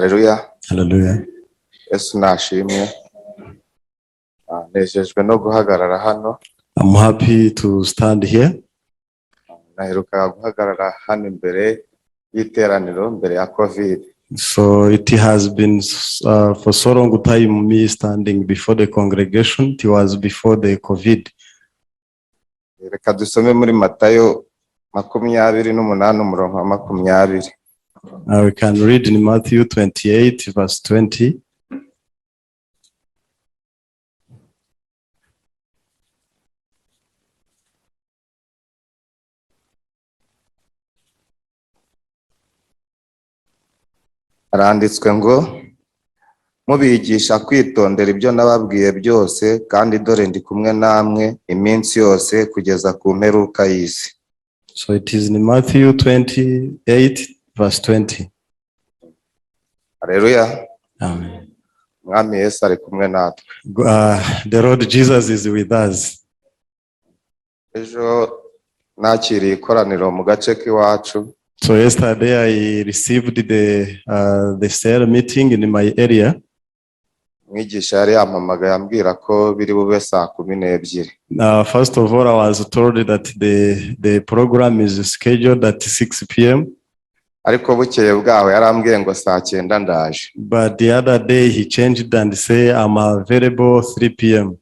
Haleluya. Hallelujah. Yesu nashimwe. Nejejwe no guhagarara hano. I'm happy to stand here. Naherukaga guhagarara hano imbere y'iteraniro mbere ya COVID. So it has been for so long time me standing before the congregation. It was before the COVID. Reka dusome muri Matayo 28, umurongo wa 20. We can read in Matthew 28, verse 20. Haranditswe ngo: "Mubigisha kwitondera ibyo nababwiye byose, kandi dore ndi kumwe namwe iminsi yose kugeza ku mperuka y'isi." So it is in Matthew 28, verse 20. Haleluya. Amen. Umwami Yesu ari kumwe natwe. The Lord Jesus is with us. Ejo nakiriye ikoraniro mu gace k'iwacu. So yesterday I received the cell meeting in my area. Umwigisha yari yampamagaye ambwira ko biri bube saa 12. First of all, I was told that the program is scheduled at 6 p.m. Ariko bukeye bwaho yarambwiye ngo saa 9 ndaje. But the other day he changed and say I'm available 3 p.m.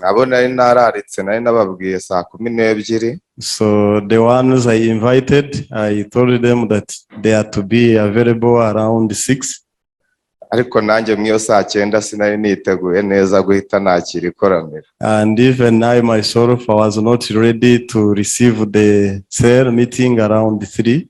Abo nari nararitse nari nababwiye saa 12. So the ones I invited, I told them that they are to be available around 6. Ariko nanjye mu iyo saa 9 sinari niteguye neza guhita nakira ikoraniro. And even I myself, I was not ready to receive the cell meeting around 3.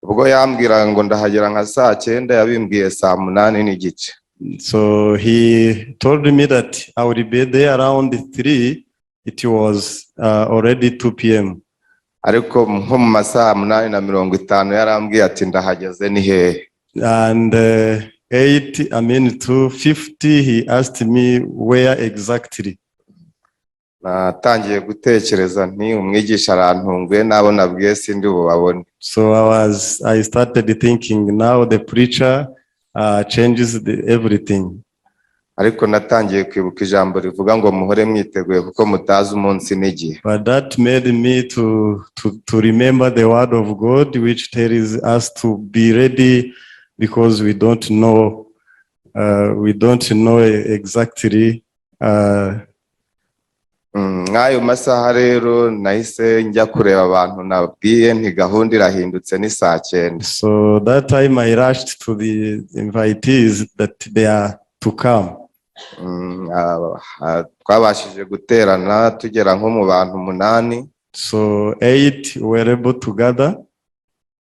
Ubwo yambwiraga ngo ndahagera nka saa 9, yabimbwiye saa 8:30. So he told me that I would be there around 3. It was already 2 p.m. Ariko nko mu masaha 8:50 yarambwiye ati: "Ndahageze, ni hehe?" And 8, I mean 2:50, he asked me where exactly. Natangiye gutekereza nti: "Umwigisha arantunguye, n'abo nabwiye sindi bubabone." So I started thinking, now the preacher changes everything. Ariko natangiye kwibuka ijambo rivuga ngo: "Muhore mwiteguye kuko mutazi umunsi n'igihe." But that made me to remember the word of God, which tells us to be ready because we don't know exactly. Mw'ayo masaha rero nahise njya kureba abantu nabwiye nti: "Gahunda irahindutse, ni saa 9." So that time I rushed to the invitees that they are to come. Twabashije guterana tugera nko mu bantu 8. So 8 were able to gather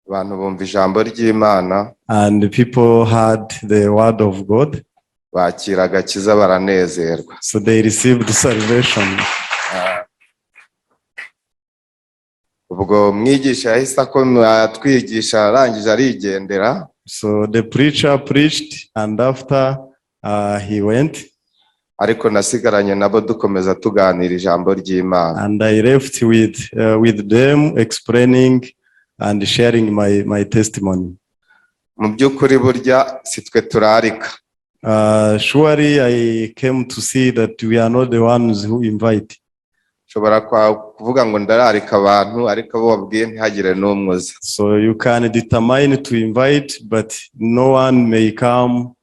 Abantu bumva ijambo ry'Imana. And the people heard the word of God. Bakira agakiza, baranezerwa. So they received salvation. Ubwo mwigisha yahise atwigisha, arangije arigendera. So the preacher preached and after he went. Ariko nasigaranye nabo dukomeza tuganira ijambo ry'Imana. And I left with them explaining and sharing my testimony. Mu by'ukuri burya si twe turarika. Surely I came to see that we are not the ones who invite. Nshobora kuvuga ngo ndararika abantu, ariko abo wabwiye ntihagire n'umwe uza. So you can determine to invite, but no one may come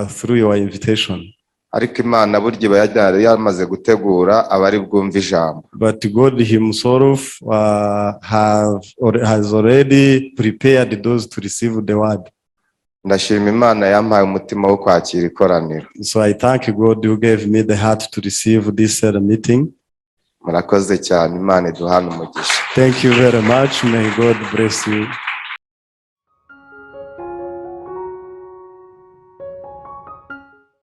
through your invitation. Ariko Imana burya iba yamaze gutegura abari bwumve ijambo. But God Himself have or has already prepared those to receive the word. Ndashima Imana yampaye umutima wo kwakira ikoraniro. So I thank God who gave me the heart to receive this meeting. Murakoze cyane, Imana iduhane umugisha. Thank you very much. May God bless you.